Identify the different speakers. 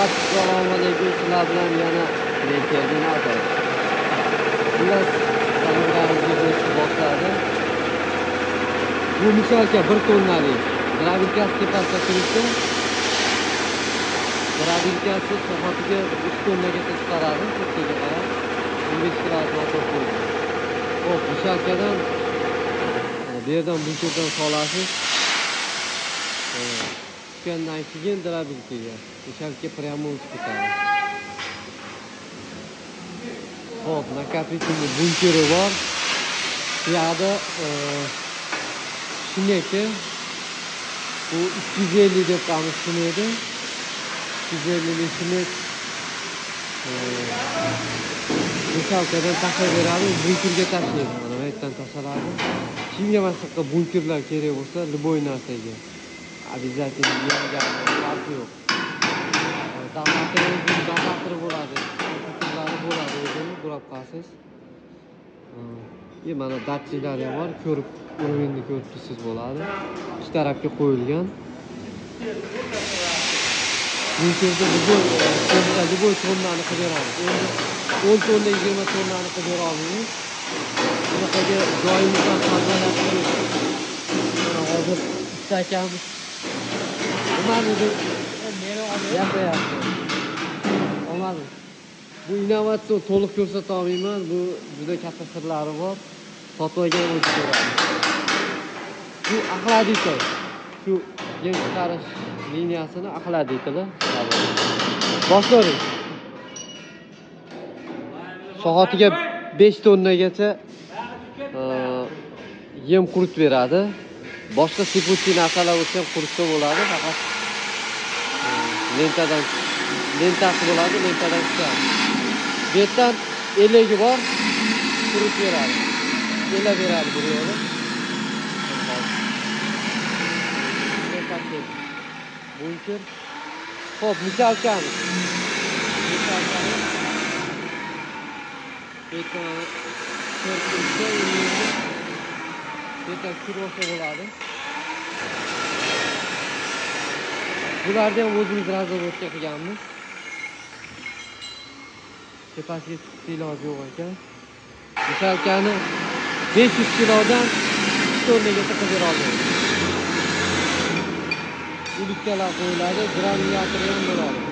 Speaker 1: Assalomu alaykum, sizlar bilan yana men Ferdinando. Xullas, samolyotimizni boshladi. Bu mishalka 1 tonnalik. Drabilkasi tepasida turibdi. Drabilkasi soatiga 3 tonnagacha chiqaradi, sutkaga qarab 15 kilovat motor qo'yilgan. Xo'p, mishalkadan bu yerdan bunkerdan solasiz. Tushgandan keyin drabilkaga. Mishalka prямо uchib ketadi. Xo'p, накопительный bunkeri bor. Bu yoqda shneki. Bu 250 deb qamish shneki. 250 lik shnek. Mishalkadan tashlab beradi, bunkerga tashlaydi. Mana bu yerdan tashlanadi. Kimga mana shunaqa bunkerlar kerak bo'lsa, любой narsaga. Обязательно farqi yo'q. Daftar o'zini daftari bo'ladi, kompyuterlari bo'ladi, o'zini burab qolasiz. Mana datchiklari ham bor, ko'rib, уровеньni ko'rib tursangiz bo'ladi. Ikki tarafga qo'yilgan. Bunkerda любой tonnani qilib beramiz. Endi 10 tonna, 20 tonnani qilib bera olmaymiz. Bunaqaga joyimizdan farzandlar yo'q. Mana hozir ikkita akamiz. Nimani deb gapirayapti. Olmadim. Bu innovatsion to'liq ko'rsata olmayman. Bu juda katta sirlari bor. Sotib olgan o'zi ko'radi. Bu охладитель. Shu yem chiqarish liniyasini охладители. Boshlaylik. Soatiga 5 tonnagacha yem quritib beradi. Boshqa сыпучий narsalar bo'lsa ham quritsa bo'ladi, faqat lentadan, lentasi bo'ladi, lentadan tushadi. Bu yerdan elagi bor, quritib beradi. Ela beradi bir yo'li. Bunker. Xo'p, mishalkamiz. Mishalkamiz. Bu yerdan ko'rib turibdi, bu yerdan tushirib olsa bo'ladi. Bularni ham o'zimiz razработка qilganmiz. Tepasiga chiqib iloji yo'q ekan. Mishalkani 500 kilodan 2 tonnagacha qilib bera olamiz. Ulukkalar qo'yiladi, granulyator ham bo'ladi.